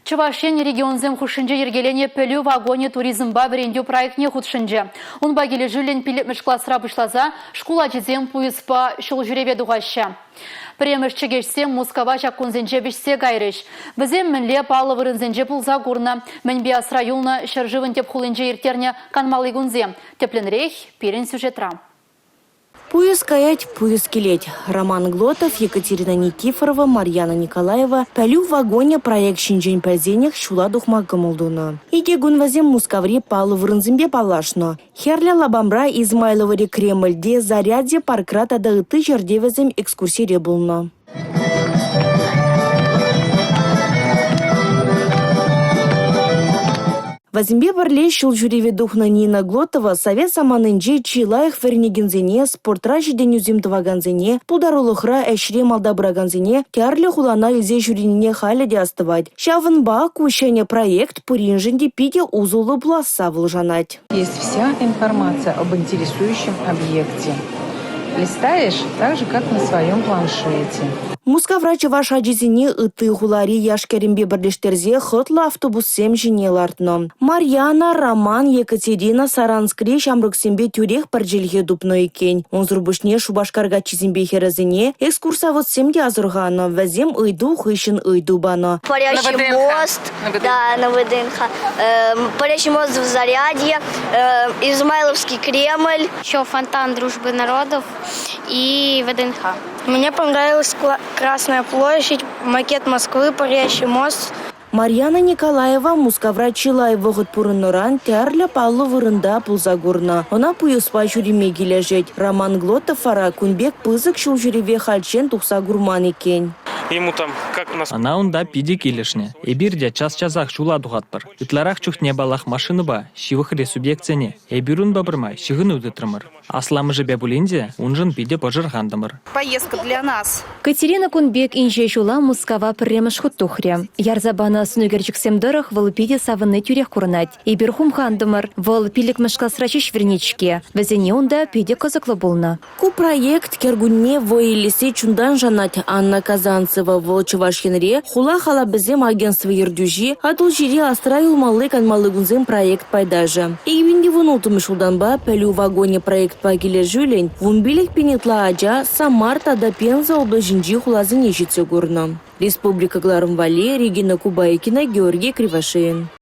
Чӑваш Ен регионсем хушшинче йӗркеленӗ Пӗлӳ вагонӗ туризмпа вӗрентӳ проектне хутшӑнчӗ. Унпа килӗшӳллӗн пиллӗкмӗш класра пуҫласа шкул ачисем пуйӑспа ҫул ҫӳреве тухаҫҫӗ. Пӗрремӗш чӗкеҫсем Мускава ҫак кунсенче вӗҫсе кайрӗҫ. Вӗсем мӗнле паллӑ вырӑнсенче пулса курнӑ, мӗнпе асра юлнӑ ҫӗршывӑн тӗп хулинче ирттернӗ канмалли кунсем. Тӗплӗнрех пирӗн сюжетра. Пуйӑс каять, пуйӑс килет. Роман Глотов, Екатерина Никифорова, Марьяна Николаева «Пӗлӳ вагонӗ» проект ҫинчен пӗлсенех ҫула тухма кӑмӑл тунӑ. Икӗ кун вӗсем Мускаври паллӑ вырӑнсемпе паллашнӑ. Хӗрлӗ лапамра, Измайловӑри Кремльте, Зарядье паркра тата ытти ҫӗрте вӗсем экскурсире пулнӑ. Вӗсемпе пӗрле ҫул ҫӳреве тухнӑ Нина Глотова совет саманинче чи лайӑх вӗренекенсене, спортра ҫитӗнӳсем тӑвакансене, пултарулӑхра ӗҫре малта пыракансене тӗрлӗ хулана илсе ҫӳренине халӗ те астӑвать. Ҫавӑнпа ку ҫӗнӗ проект пуриншӗн те питӗ усӑллӑ пуласса вӑл шанать. Есть вся информация об интересующем объекте. Листаешь так же, как на своем планшете. Мускавра чӑваш ачисене ытти хулари яш-кӗрӗмпе пӗрлештерсе хӑтлӑ автобуссем ҫине лартнӑ. Марьяна, Роман, Екатерина Саранскри ҫамрӑксемпе тӳрех пӗр чӗлхе тупнӑ иккен. Унсӑр пуҫне Шупашкар каччисемпе хӗрӗсене экскурсоводсем те асӑрханӑ. Вӗсем ыйту хыҫҫӑн ыйту панӑ. Парящий мост, да, на ВДНХ. Парящий мост в Зарядье, Измайловский Кремль. Еще фонтан дружбы народов и ВДНХ. Мне понравилась Красная площадь, макет Москвы, парящий мост. Марьяна Николаева Мускавра чылай вӑхӑт пурӑннӑран тӗрлӗ паллӑ вырӑнта пулса курнӑ. Ӑна пуйӑспа ҫӳреме килӗшет. Роман Глотов вара кун пек пысӑк ҫул ҫӳреве хальччен тухса курман иккен. Ему там как нас... Ӑна унта питӗ килӗшнӗ. Эпир те час-часах ҫула тухатпӑр. Ытларах чухне паллах машинӑпа, ҫывӑхри субъектсене. Эпир унпа пӗрмай ҫыхӑну тытрӑмӑр. Асламӑшӗпе пулин те уншӑн питӗ пӑшӑрхантӑмӑр. Поездка для нас. Катерина кун пек инҫе ҫула Мускава пӗрремӗш хут тухрӗ. Ярса панӑ сӑнӳкерчӗксем тӑрӑх вӑл питӗ савӑнни тӳрех курӑнать. Эпир хумхантӑмӑр. Вӑл пиллӗкмӗш класра ҫеҫ вӗренет-ҫке. Вӗсене унта питӗ кӑсӑклӑ пулнӑ. Ку проект кӗркунне вӑй илессе чунтан шанать Анна Казанцева. Вӑл Чӑваш Енре хула халапӗсем агентство ертӳҫи, Атӑлҫире асра юлмалли канмалли кунсем проект пайташӗ. 2016 ҫултанпа Пӗлӳ вагонӗ проектпа килӗшӳллӗн 15 пин ытла ача Самар тата Пенза облаҫӗнчи хуласене ҫитсе курнӑ. Республика кӑларӑм валли Регина Кубайкина, Георгий Кривошеин.